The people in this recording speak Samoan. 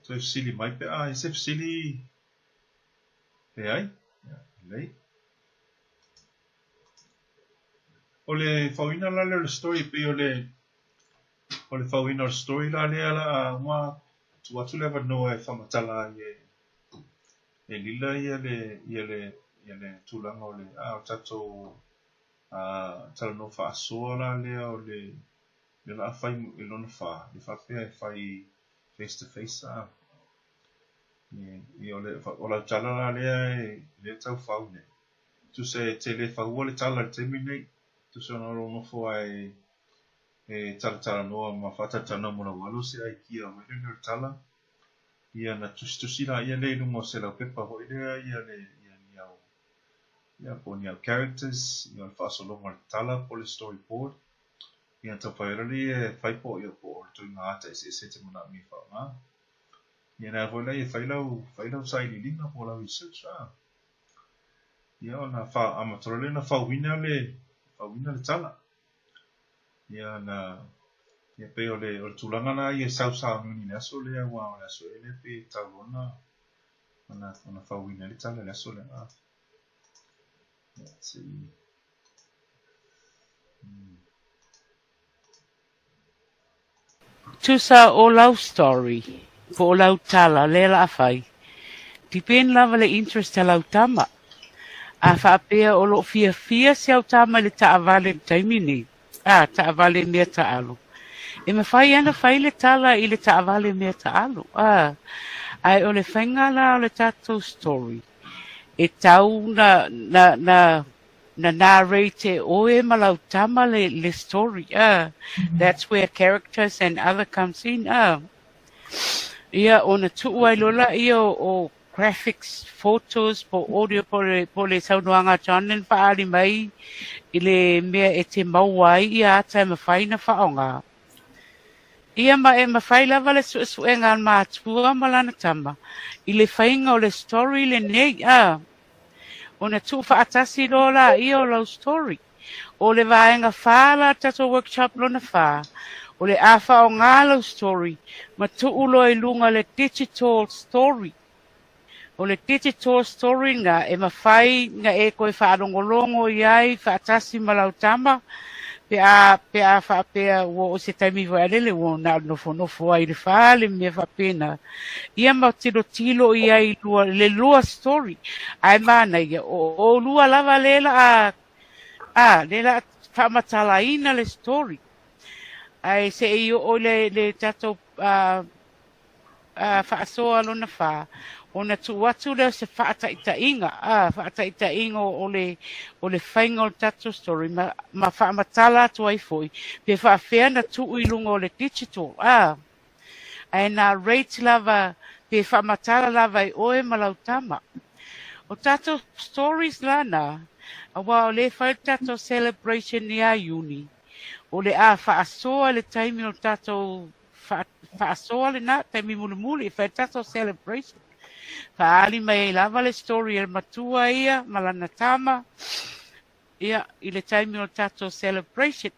Toe fesili mai pe a i se fesili leai. Ia, lelei. O le fauina la lea o le story, pei o le o le fauina o le story la lea la a uma tuu atu le avanoa e faamatala ai e e Lila ia le ia le ia le tulaga o le a o tatou a talanoa faasoa la lea o le le la fai i lona fa le faapea e fai face to face a ia o le o lau tala la lea e lea tau fau nei. Tusa e te le faua le tala i le taimi lenei, tusa ona o lou nofo lava e talatalanoa ma faatalatalanoa ma lou alo se aikia foi lele o le tala, ia ona tusitusi laia lea i luga o se laupepa foi lea ia le ia ni au ia po o ni au characters, ia o le faasologa o le tala po o le storyboard, ia ona taumafai loa lea e fai po o po o le ituaiga ata eseese e te manaomia e faaaoga. Ia ona foi lea e fai lau fai lau sailiiliga po o lau research a. Ia ona amata loa lea ona fauina le fauina le tala. Ia ona ia pei o le o le tulaga lena ia e sausaunoaina i le aso lea aua o le aso ea lea pe tatau loa ona ona ona fauina ai le tala i le aso lea. Ia se i Tusa o lau story po o lau tala lea la a fai, depend lava le interest a lau tama. A faapea o lo o fiafia si au tama i le taavale i le taimi nei, a, taavale mea taalo, e mafai lava ona fai le tala i le taavale mea taalo, a. Ae o le faiga la o le tatou story, e tau na, na, na, na narrate e oe ma lau tama le, le story ah. That's where characters and other comes in ah. Ia ona tuu ai loa laia o, o graphics, photos po audio po le, po le saunoaga a John na faaali mai i le mea e te maua ai ia ata e mafai na faaaoga. Ia ma e mafai lava le suesuega a le matua ma lana tama i le faiga o le story lenei ah. Ona tuufaatasi loa laia o lau story. O le vaega fa la tatou workshop lona fa, o le a faaaoga lau story ma tuu loa i luga le digital story. O le digital story na e mafai na e toe faalogologo i ai faatasi ma lau tama pe a pe a faapea ua oo se taimi foi alele ua na o le nofonofo ai i le fale ma mea faapena. Ia ma tilotilo i ai lua, le lua story. Ae manaia, o oulua lava le la a, a, le la faamatalaina le story. Ae se i oo i le, le tatou a, a, faasoa lona fa, ona tuu atu lea o se faataitaiga, a, faataitaiga o le, o le faiga o le tatou story ma, ma faamatala atu ai foi pe faafefea na tuu i luga o le digital, a. Ae narrate lava pe faamatala lava e oe ma lau tama. O tatou stories la na, aua o lea e fai le tatou celebration ia Iuni, o le a faasoa i le taimi o le tatou faasoa lena, taimi mulimuli e fai le tatou celebration. Faaali mai ai lava le story a le matua ia ma lana tama, ia, i le taimi o le tatou celebration.